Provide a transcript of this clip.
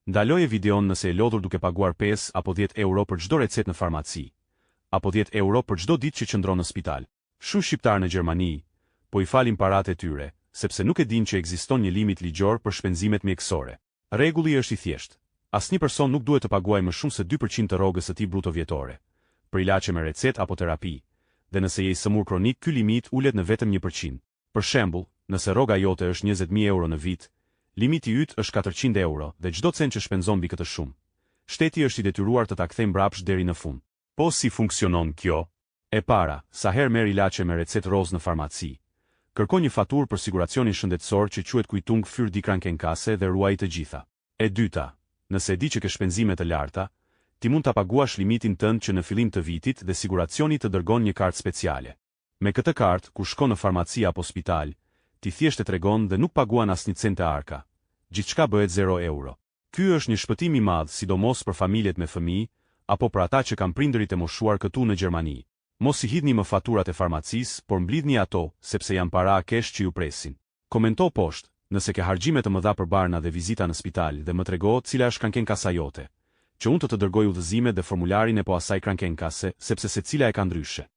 Ndaloje videon nëse je lodhur duke paguar 5 apo 10 euro për çdo recetë në farmaci, apo 10 euro për çdo ditë që qëndron në spital. Shumë shqiptarë në Gjermani po i falin paratë e tyre, sepse nuk e dinë që ekziston një limit ligjor për shpenzimet mjekësore. Rregulli është i thjeshtë. Asnjë person nuk duhet të paguajë më shumë se 2% të rrogës së tij bruto vjetore, për ilaçe me recetë apo terapi, dhe nëse je i sëmurë kronik ky limit ulet në vetëm 1%. Për shembull, nëse rroga jote është 20.000 euro në vit, limiti yt është 400 euro dhe çdo cent që shpenzon mbi këtë shumë, shteti është i detyruar të ta kthejë mbrapsht deri në fund. Po si funksionon kjo? E para, sa herë merr ilaçe me recetë rozë në farmaci, kërko një faturë për siguracionin shëndetësor që quhet Quittung für die Krankenkasse dhe ruaji të gjitha. E dyta, nëse e di që ke shpenzime të larta, ti mund ta paguash limitin tënd që në fillim të vitit dhe siguracioni të dërgon një kartë speciale. Me këtë kartë, kur shkon në farmaci apo spital, ti thjesht e tregon dhe nuk paguan asnjë cent te arka. Gjithçka bëhet zero euro. Ky është një shpëtim i madh sidomos për familjet me fëmijë, apo për ata që kanë prindërit e moshuar këtu në Gjermani. Mos i hidhni më faturat e farmacisë, por mblidhni ato, sepse janë para cash që ju presin. Komento poshtë, nëse ke harxhime të mëdha për barna dhe vizita në spital dhe më trego cila është Krankenkassa jote, që unë të të dërgoj udhëzimet dhe formularin e po asaj Krankenkasse, sepse secila e ka ndryshe.